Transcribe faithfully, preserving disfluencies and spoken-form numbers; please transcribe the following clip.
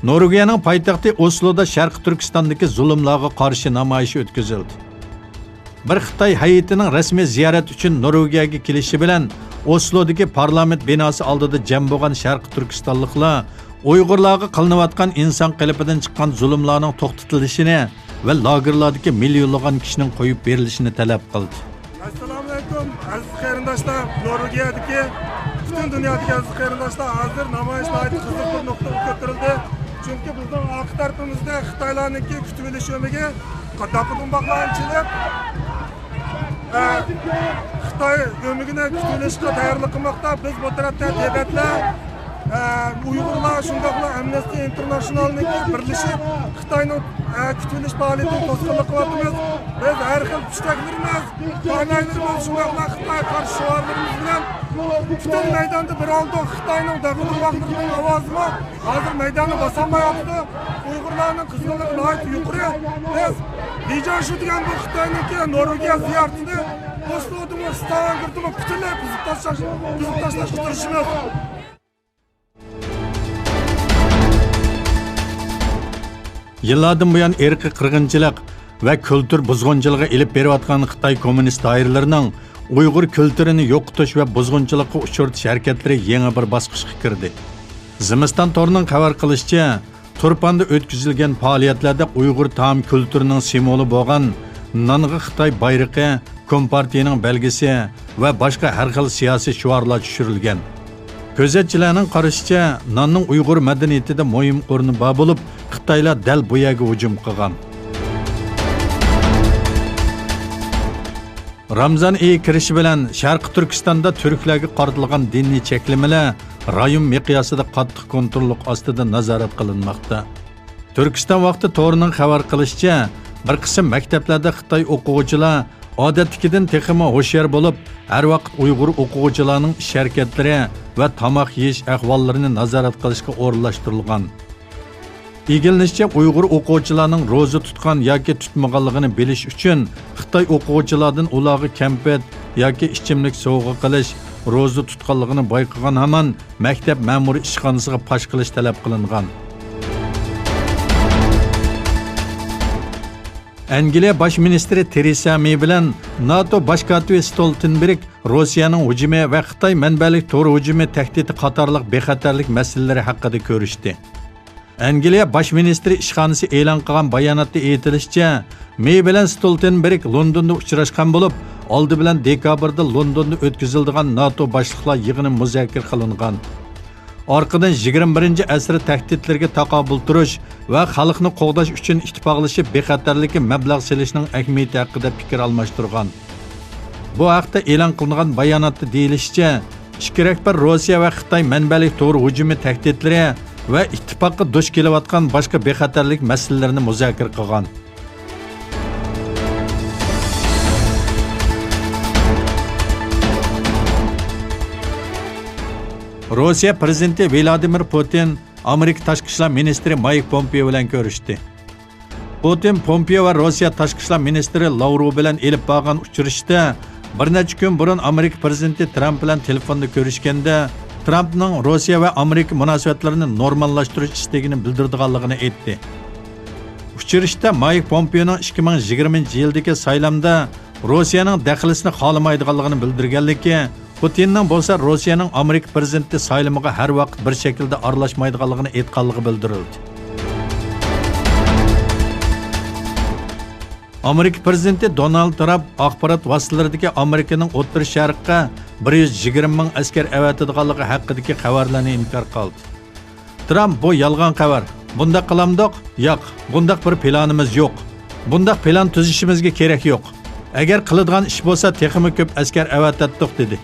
نورۋېگىيەنىڭ پايتەختى ئوسلودا شەرقىي تۈركىستاندىكى زۇلۇملارغا قارشى نامايىش ئۆتكۈزۈلدى. بىر خىتاي ھەيئىتىنىڭ رەسمىي زىيارەت ئۈچۈن نورۋېگىيەگە كېلىشى بىلەن، ئوسلودىكى پارلامېنت بىناسى ئالدىدا جەم بولغان شەرقىي تۈركىستانلىقلار ئۇيغۇرلارغا قىلىنىۋاتقان ئىنسان قېلىپىدىن چىققان زۇلۇملارنىڭ توختىتىلىشىنى ۋە لاگېرلاردىكى مىليونلىغان كىشىنىڭ قويۇپ بېرىلىشىنى تەلەپ قىلدى. ئەسسالامۇئەلەيكۇم، ئەزىز قېرىنداشلار! نورۋېگىيەدىكى، پۈتۈن دۇنيادىكى ئەزىز قېرىنداشلار! ھازىر نامايىش ناھايىتى قىزىق بىر نۇقتىغا كۆتۈرۈلدى. چۈنكى بىزنىڭ ئارقا تەرىپىمىزدە خىتايلارنىڭكى كۈتۈۋېلىش ئۆمىكى، داقىدىڭباقلارنى چېلىپ، ئە، خىتاي ئۆمىكىنى كۈتۈۋېلىشقا تەييارلىق قىلماقتا. بىز بۇ تەرەپتە تىبەتلەر، ئە، ئۇيغۇرلار، شۇنداقلا ئەمنىستى ئىنتېرناشنالنىڭكى بىرلىشىپ خىتاينىڭ، ئە، كۈتۈۋېلىش پائالىيىتىنى توسقۇنلۇق قىلىۋاتىمىز. بىز ھەر خىل پۇشتەكلىرىمىز، پانايلىرىمىز، شۇنداقلا خىتايغا قارشى شوئارلىرىمىز بىلەن پۈتۈن مەيداندا بىر ئالدى خىتاينىڭ داقىدىڭباقلىرىنىڭ ئاۋازىمۇ ھازىر مەيداندا باسالمايۋاتىدۇ. ئۇيغۇرلارنىڭ قىزغىنلىقى ناھايىتى يۇقىرى. بىز لى جياڭشۇ دېگەن بۇ خىتاينىڭكى نورۋېگىيە زىيارىتىنى ئوسلودىمۇ، ستاۋانگېردىمۇ پۈتۈنلەي بۇزۇپ تاشلاش، بۇزۇپ تاشلاشقا تىرىشىمىز. يىللاردىن بۇيان ئىرقىي قىرغىنچىلىق ۋە كۈلتۈر بۇزغۇنچىلىقى ئېلىپ بېرىۋاتقان خىتاي كوممۇنىست دائىرىلىرىنىڭ ئۇيغۇر كۈلتۈرىنى يوقىتىش ۋە بۇزغۇنچىلىققا ئۇچرىتىش ھەرىكەتلىرى يېڭى بىر باسقۇچقا كىردى. زىمىستان تورىنىڭ خەۋەر قىلىشىچە، تۇرپاندا ئۆتكۈزۈلگەن پائالىيەتلەردە ئۇيغۇر تائام كۈلتۈرىنىڭ سىمۋولى بولغان نانغا خىتاي بايرىقى، كومپارتىيىنىڭ بەلگىسى ۋە باشقا ھەر خىل سىياسىي شوئارلار چۈشۈرۈلگەن. كۆزەتچىلەرنىڭ قارىشىچە، ناننىڭ ئۇيغۇر مەدەنىيىتىدە مۇھىم ئورنى بار بولۇپ، خىتايلار دەل بۇ يەرگە ھۇجۇم قىلغان. رامزان ئېيى كىرىشى بىلەن شەرقىي تۈركىستاندا تۈركلەرگە قارىتىلغان دىنىي چەكلىمىلەر رايون مىقياسىدا قاتتىق كونتروللۇق ئاستىدا نازارەت قىلىنماقتا. تۈركىستان ۋاقتى تورىنىڭ خەۋەر قىلىشىچە، بىر قىسىم مەكتەپلەردە خىتاي ئوقۇغۇچىلار ئادەتتىكىدىن تېخىمۇ ھوشيار بولۇپ، ھەر ۋاقىت ئۇيغۇر ئوقۇغۇچىلارنىڭ ئىش ھەرىكەتلىرى ۋە تاماق يېيىش ئەھۋاللىرىنى نازارەت قىلىشقا ئورۇنلاشتۇرۇلغان. ئىگىلىنىشىچە، ئۇيغۇر ئوقۇغۇچىلارنىڭ روزا تۇتقان ياكى تۇتمىغانلىقىنى بىلىش ئۈچۈن، خىتاي ئوقۇغۇچىلاردىن ئۇلارغا كەمپۈت ياكى ئىچىملىك سوۋغا قىلىش، روزا تۇتقانلىقىنى بايقىغان ھامان مەكتەپ مەمۇرىي ئىشخانىسىغا پاش قىلىش تەلەپ قىلىنغان. ئەنگلىيە باش مىنىستىرى تېرېسا مېي بىلەن ناتو باش كاتىپى ستولتېنبېرگ روسىيەنىڭ ھۇجۇمى ۋە خىتاي مەنبەلىك تور ھۇجۇمى تەھدىتى قاتارلىق بىخەتەرلىك مەسىلىلىرى ھەققىدە كۆرۈشتى. ئەنگلىيە باش مىنىستىرى ئىشخانىسى ئېلان قىلغان باياناتتا ئېيتىلىشىچە، مېي بىلەن ستولتېنبېرگ لوندوندا ئۇچراشقان بولۇپ، ئالدى بىلەن دېكابىردا لوندوندا ئۆتكۈزۈلىدىغان ناتو باشلىقلار يىغىنى مۇزاكىرە قىلىنغان. ئارقىدىن يىگىرمە بىرىنچى ئەسىر تەھدىتلىرىگە تاقابىل تۇرۇش ۋە خەلقنى قوغداش ئۈچۈن ئىتتىپاقلىشىپ بىخەتەرلىككە مەبلەغ سېلىشنىڭ ئەھمىيىتى ھەققىدە پىكىر ئالماشتۇرغان. بۇ ھەقتە ئېلان قىلىنغان باياناتتا دېيىلىشىچە، ئىككى رەھبەر روسىيە ۋە خىتاي مەنبەلىك تور ھۇجۇمى تەھدىتلىرى ۋە ئىتتىپاققا دۇچ كېلىۋاتقان باشقا بىخەتەرلىك مەسىلىلىرىنى مۇزاكىرە قىلغان. روسىيە پىرېزىدېنتى ۋلادىمىر پۇتىن ئامېرىكا تاشقى ئىشلار مىنىستىرى مايك پومپېئو بىلەن كۆرۈشتى. پۇتىن پومپېئو ۋە روسىيە تاشقى ئىشلار مىنىستىرى لاۋروۋ بىلەن ئېلىپ بارغان ئۇچرىشىشتا بىر نەچچە كۈن بۇرۇن ئامېرىكا پىرېزىدېنتى ترامپ بىلەن تېلېفوندا كۆرۈشكەندە، ترامپنىڭ روسىيە ۋە ئامېرىكا مۇناسىۋەتلىرىنى نورماللاشتۇرۇش ئىستىكىنى بىلدۈرىدىغانلىقىنى ئېيتتى. ئۇچرىشىشتا مايك پومپېئونىڭ ئىككى مىڭ يىگىرمىنچى يىلدىكى سايلامدا روسىيەنىڭ دەخلىسىنى خالىمايدىغانلىقىنى بىلدۈرگەنلىكى، پۇتىننىڭ بولسا روسىيەنىڭ ئامېرىكا پىرېزىدېنتى سايلىمىغا ھەر ۋاقىت بىر شەكىلدە ئارىلاشمايدىغانلىقىنى ئېيتقانلىقى بىلدۈرۈلدى. ئامېرىكا پىرېزىدېنتى دونالد ترامپ ئاخبارات ۋاسىتىلىرىدىكى ئامېرىكىنىڭ ئوتتۇرا شەرققە بىر يۈز يىگىرمە مىڭ ئەسكەر ئەۋەتىدىغانلىقى ھەققىدىكى خەۋەرلەرنى ئىنكار قىلدى. ترامپ، بۇ يالغان خەۋەر. بۇنداق قىلامدۇق؟ ياق، بۇنداق بىر پىلانىمىز يوق. بۇنداق پىلان تۈزۈشىمىزگە كېرەك يوق. ئەگەر قىلىدىغان ئىش بولسا، تېخىمۇ كۆپ ئەسكەر ئەۋەتەتتۇق، دېدى.